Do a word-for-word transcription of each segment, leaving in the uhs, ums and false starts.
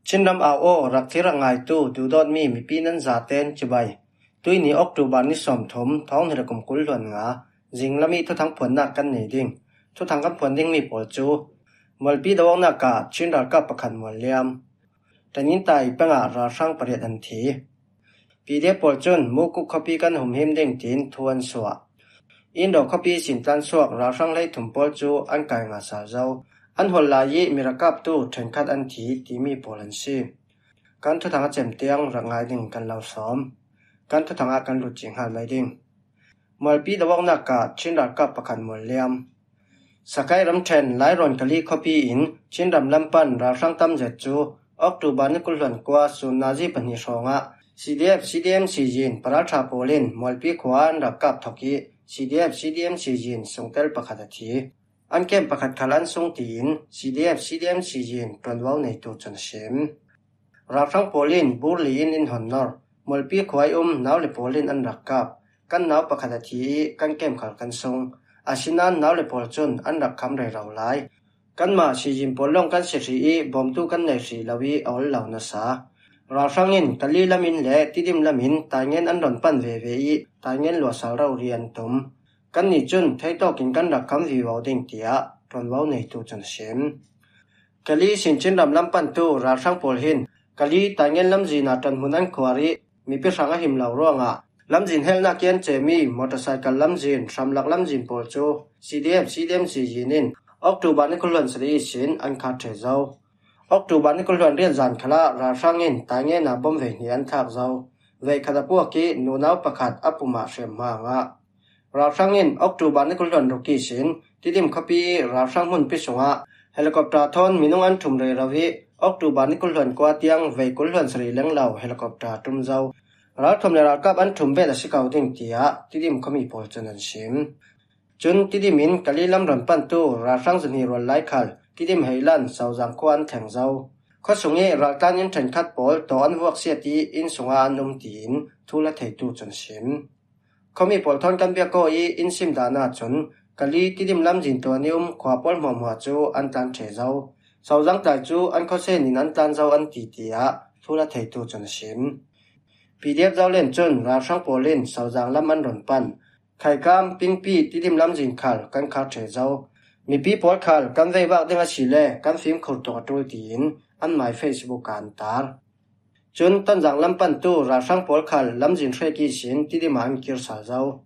Chinram au aw, rak thi rak ngaitu duhdawtmi mipi nan zaten chibai. Tuini October ni sawmthum, thawng hnih le kum kul hluan nga, zinglam i thuthang phuannak kan nei ding. Thuthang kan phuan dingmi pawl cu Mualpi do awknak ah Chin ralkap pakhat mualliam. Tanintai pengah ralhrang pariat an thi. P D F pawl cun Mukuk khuapi kan humhim ding tiin thu an suah. Indo khuapi sintlan suak ralhrang hleithum pawl cu an kai ngasal zo. An holh lai i mi rak kaptu ṭhenkhat an thi timi pawl an si. Kan thuthang a cem tiang rak ngai ding kan lo sawm. Kan thuthang ah kan lut cing hal mai ding. Mualpi do awknak ah Chin ralkap pakhat mualliam. Sakai ramṭhen Lairawn Kali khuapi in Chinram lam pan ralhrang tam zet cu October ni kul hluan kua sun nazi pahnih hrawngah C D F C D M Sizin paralṭha pawl in Mualpi khua an rak kap thawk i C D F C D M Sizin sungtel pakhat a thi. An kem pakhat khal an sung tiin C D F C D M Sizin ṭuanvo neitu cun a sim. Ralhrang pawl in burli in in hon nor. Mualpi khua i um nau le pawl in an rak kap. Kan nau pakhat a thi i kan kem khal kan sung. Asinain nau le pawl cun an rak kham rero lai. Kanmah Sizin pawl lawng kan si hrih i bawmtu kan nei hrih lo i a ol lo nasa. Ralhrang in Kali lam in le Tidim lam in Taingen an rawn pan veve i Taingen luahsal rori an tum. Kannih cun theitawk in kan rak kham vivo ding tiah ṭuanvo neitu cun a sim. Kali sin Chinram lam pantu ralhrang pawl hin Kali Taingen lamzin ah ṭanhmun an khuar i mipi hrang a him lo ruangah lamzin helnak i an cemi motorcycle lamzin, hramlak lamzin pawl cu C D F C D M Sizin in October ni kul hluan sarih ihsin an khar ṭhe zo. October ni kul hluan riat zan khalah ralhrang in Taingen ah bom vei hnih an thlak zo. Vei khat a puak i nunau pakhat a pum ah hrem hma a ngah. Ralhrang in October ni kul hluan ruk ihsin Tidim khuapi i ralhrang hmunpi sungah helicopter thawn minung an ṭhum rero i October ni kul hluan kua tiang vei kul hluan sarih leng lo helicopter ṭum zo. Ralthuam le ralkap an ṭhum bet a si ko ding tiah Tidim khuami pawl cun an sim. Cun Tidim in Kali lam rawn pantu ralhrang zahnih rual lai khal Tidim heilan Sozang khua an thleng zo. Khuasung i raltlan in ṭhenkhat pawl tawh an vuak siat i inn sungah an um tiin thu la theitu cun sim. Khuami pawl thawn kan biak aw i in sim dan ahcun Kali Tidim lamzin tuan i um khua pawl hmuahhmuah cu an tlan ṭhe zo. Sozang tlai cu an khuasen in an tlan zo an ti tiah thu la theitu cun a sim. P D F Zolen cun ralhrang pawl in Sozang lam an rawn pan. Khaikam, Pingpi, Tidim lamzin khal kan khar ṭhe zo. Mipi pawl khal kan veivak ding a si le kan fimkhur tuk a ṭul tiin anmai Facebook ah an tar. Cun Tonzang lam pantu ralhrang pawl khal lamzin hrek ihsin Tidim ah an kir sal zo.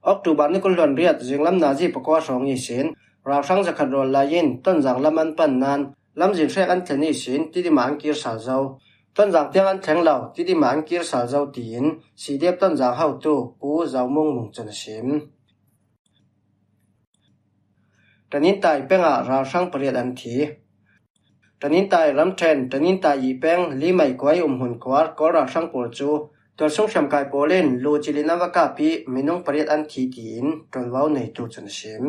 October ni kul hluan riat zinglam nazi pakua hrawng ihsin ralhrang zakhat rawl lai in Tonzang lam an pan nain lamzin hrek an thlen ihsin Tidim ah an kir sal zo. Tonzang tiang an thleng lo, Tidim ah an kir sal zo tiin C D F Tonzang hotu Pu Zo Mung Mung cun a sim. Tanintai pengah ralhrang pariat an thi. Tanintai ramṭhen, Tanintai i peng Limai kuai umhmun khuar Kawl ralhrang pawl cu tualsung hriamkai pawl in lu cilin an va kap i minung pariat an thi tiin ṭuanvo neitu cun a sim.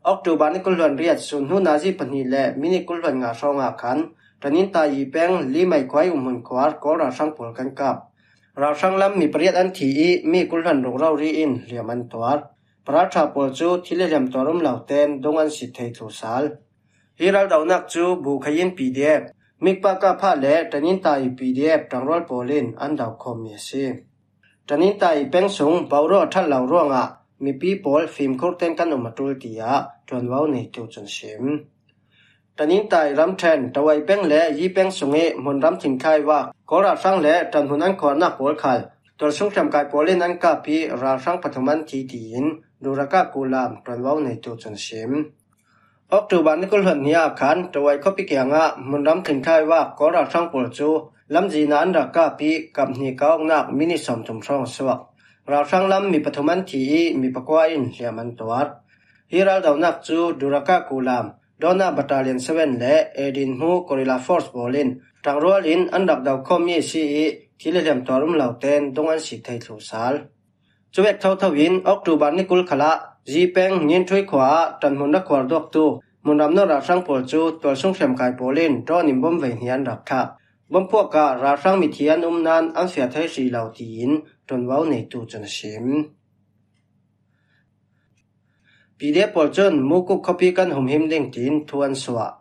October ni kul hluan riat sun hnu nazi pahnih le minit kul hluan nga hrawngah khan Tanintai i peng Limai kuai umhmun khuar Kawl ralhrang pawl kan kap. Ralhrang lam mi pariat an thi i mi kul hluan ruk rori in hliam an tuar. Paralṭha pawl cu thil i hliam tuar um lo ten dung an sit thei thlu sal. Hi raldonak cu Bukhayin P D F, Mikpaka Phah le Tanintai P D F ṭangrual pawl in an dokhawmmi a si. Tanintai peng sung boruak a ṭhat lo ruangah mipi pawl fimkhur ten kan um a ṭul tiah ṭuanvo neitu cun sim. Tanintai ramṭhen, Tawai peng le Yi peng sung i hmunram thinkhai vak Kawl ralhrang le ṭanhmun an khuarnak pawl khal tualsung hriamkai pawl in an kap i ralhrang pathum an thi tiin Duraka Kulam ṭuanvo neitu cun sim. October ni kul hluan hnih ah khan Tawai khuapi kiangah hmunram thinkhai vak Kawl ralhrang pawl cu lamzin ah an rak kap i kap hnih kau awknak minit sawmthum hrawng a suak. Ralhrang lam mi pathum an thi i mi pakua in hliam an tuar. Hi raldonak cu Duraka Kulam, Dawna Battalion seven le Edin Hmu Guerrilla Force pawl in ṭangrual in an rak dokhawmmi a si i thil i hliam tuar um lo ten dung an sit thei thlu sal. Cuvek thotho in October ni kul khalah Zipeng Nginthui khua ah ṭanhmun a khuar duaktu hmunram nawr ralhrang pawl cu tualsung hriamkai pawl in drone in bom vei hnih an rak thlah. Bom phuak ah ralhrang mithi an um nain an fiah thei hrih lo tiin ṭuanvo neitu cun a sim. P D F pawl cun Mukuk khuapi kan humhim ding tiin thu an suah.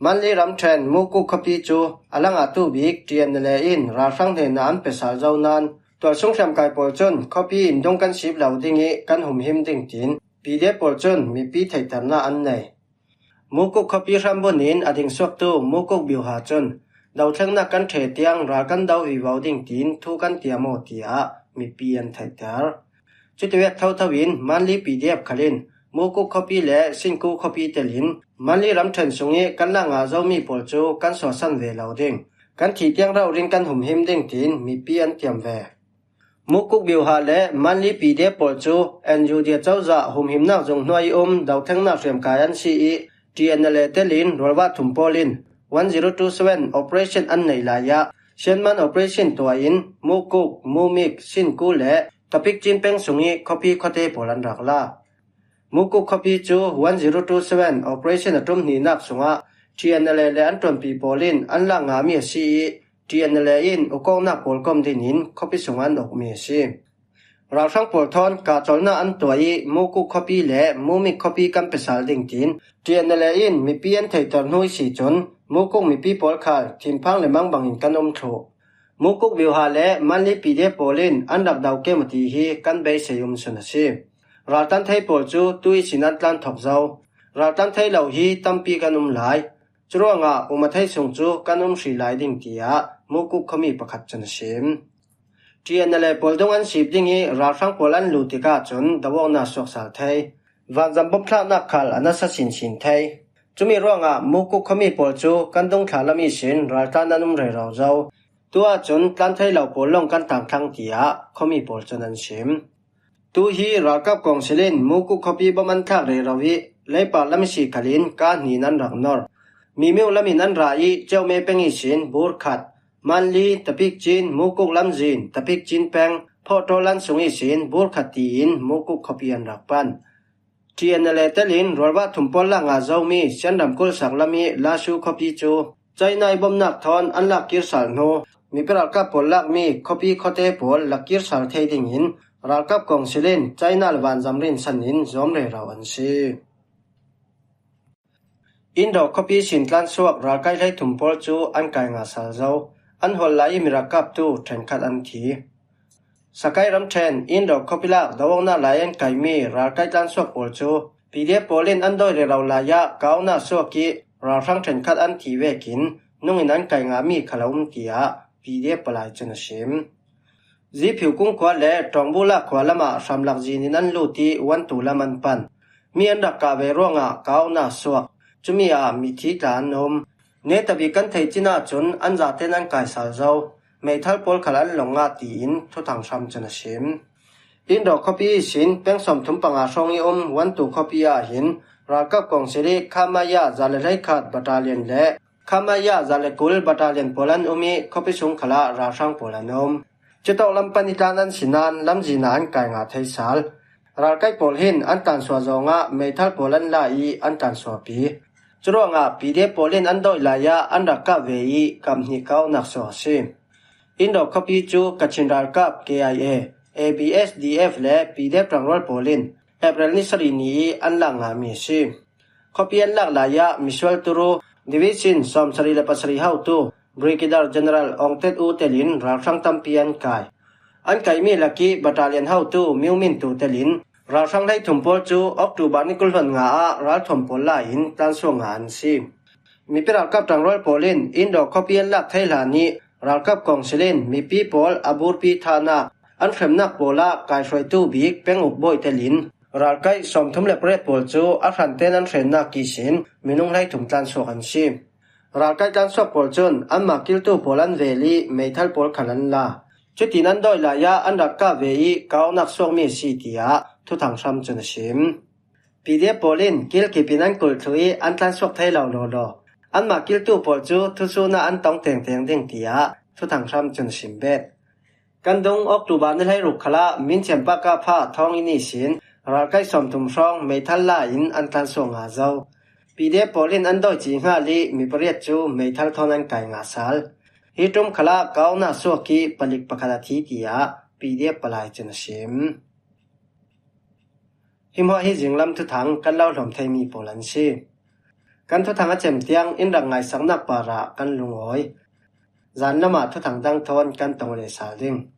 Manli ramṭhen Mukuk khuapi cu a langah tu bik T N L A in ralhrang hnenah an pe sal zo nain tualsung hriamkai pawl cun khuapi in dung kan sip lo ding ih kan humhim ding tiin P D F pawl cun mipi theihternak an nei. Mukuk khuapi hrambun in a dingsuaktu Mukuk Biuha cun dothlengnak kan ṭheh tiang ral kan do vivo ding tiin thu kan tiam aw, tiah mipi an theihter. Cutivek thotho in Manli P D F khal in Mukuk khuapi le Sinku khuapi telin Manli ramṭhen sungih kan lak ngah zomi pawl cu kan suahsan ve lo ding, kan thih tiang rori in kan humhim ding tiin mipi an tiam ve. Mukuk Biuha le Manli P D F pawl cu N U D cozah humhimnak zung hnuai ih um dothlengnak hriamkai an si ih T N L A telin rualva thum pawl in one zero two seven operation an neih lai ah Shanman operation tuah in Mukuk, Mumik, Sinku le Tapikcin peng sungih khuapi khuate pawl an rak la. Mukuk khuapi cu one zero two seven operation a ṭum hnihnak sungah T N L A le an ṭuanpi pawl in an lak ngahmi a si ih T N L A in ukawknak pawl kom dingin khuapi sungah an ukmi a si. Ralhrang pawl thawn kahcolhnak an tuah ih Mukuk khuapi le Mumik khuapi kan pe sal ding tiin T N L A in mipi an theihter hnu ih si cun Mukuk mipi pawl khal thinphang le mang bangin kan um thluh. Mukuk Biuha le Manli P D F pawl in an rak do keu maw ti hi kan beisei um sun a si. Raltlan thei pawl cu tu ihsin an tlan thok zo. Raltlan thei lo hi tampi kan um lai. Curuangah um a thei sung cu kan um hrih lai ding, tiah Mukuk khuami pakhat cun a sim. T N L A pawl dung an sip ding ih ralhrang pawl an luh tikah cun do awknak suak sal thei. Vanzam bomthlaknak khal a nasa sinsin thei. Cumi ruangah Mukuk khuami pawl cu kan dung thla lam ihsin raltlan an um rero zo. Tu ahcun tlan thei lo pawl lawng kan tangthlang, tiah khuami pawl cun an sim. Tu hi ralkap kawngsil in Mukuk khuapi bom an thlak rero ih leipar lam ihsi khalin kaa hnih in an rak nor. Mimiu lam in an ra ih Ceume peng ihsin bur khat, Manli, Tapikcin, Mukuk lamzin, Tapikcin peng, Phawhtaw lan sung ihsin bur khat tiin Mukuk khuapi an rak pan. T N L A telin rualva thum pawl lak ngah zomi Sianram kulsak lam ih Lasu khuapi cu China ih bomnak thawn an lak kir sal hnu, mipi ralkap pawl lakmi khuapi khuate pawl lak kir sal thei dingin ralkap kawngsil in China le vanzam rinsan in zawm rero an si. Indo khuapi sin tlansuak ralkai hleithum pawl cu an kai ngah sal zo. An holh lai ih mi ralkaptu ṭhenkhat an thi. Sakai ramṭhen Indo khuapi lak do awknak lai an kaimi ralkai tlansuak pawl cu P D F pawl in an dawih rero lai ah kau nak suak ih ralhrang ṭhenkhat an thi vekin nung in an kai ngahmi khal a um, tiah P D F palai cun a sim. Ziphiu kung khua le Ṭawngbula khua lamah hramlak zin in an lut ih Wantu lam an pan. Mi an rak kah ve ruangah kau nak suak. Cumi ah mithi tla an um. Netabik kan theih cin ahcun an zaten an kai sal zo. Meithal pawl khal an lawng ngah, tiin Thuthang hram cun a sim. Indo khuapi ihsin peng sawmthum panga hrawng ih um Wantu khuapi ah hin ralkap kawngsil ih Khamaya za le hleikhat battalion le Khamaya za le kul battalion pawl an um ih khuapi sung khalah ralhrang pawl an um. Cutawk lam pan ih tlan an si nain lamzin ah an kai ngah thei sal. Ralkai pawl hin an tlansuah zawngah meithal pawl an la ih an tlansuahpi. Curuangah P D F pawl in an dawih lai ah an rak kah ve ih kap hnih kau nak suak a si. Indo khuapi cu Kachin ralkap K I A, A B S D F le P D F ṭangrual pawl in April ni sarih ni ih an lak ngahmi a si. Khuapi an lak lai ah misual turu Division sawmsarih le pasarih hotu Brigadier General Aung Tet U telin ralhrang tampi an kai. An kaimi lakih battalion hotu Myo Min Tu telin ralhrang hleithum pawl cu October ni kul hluan nga ah ralthuam pawl la in tlansuak ngah an si. Mipi ralkap ṭangrual pawl in Indo khuapi an lak thei hlan ih ralkap kawngsil in mipi pawl a burpi thahnak an hremnak pawl ah kaihruaitu bik peng ukbawi telin ralkaih sawmthum le pariat pawl cu a hranten an hrennak ihsin minung hleithum tlansuak an si. Ralkaih tlansuak pawl cun anmah kiltu pawl an vel ih meithal pawl khal an la. Cutin an dawih lai ah an rak kah ve ih kau nak suakmi a si, tiah Thuthang hram cun a sim. P D F pawl in kilkip in an kulh thluh ih an tlansuak thei lo lawlaw. Anmah kiltu pawl cu thusun ah an tong tengteng ding, tiah Thuthang hram cun a sim bet. Kan dung October ni hleiruk khalah Min Thiam Park ah phah thawng inn ihsin ralkaih sawmthum hrawng meithal la in an tlansuak ngah zo. P D F pawl in an dawi cih hngal ih mi pariat cu meithal thawn an kai ngah sal. Hi ṭum khalah kau nak suak ih palik pakhat a thi, tiah P D F palai cun a sim. Hi hmuah hi zinglam thuthang kan lo hlawm theimi pawl an si. Kan thuthang a cem tiang in rak ngaisaknak parah kan lungawi. Zan lamah thuthang dang thawn kan tong leh sal ding.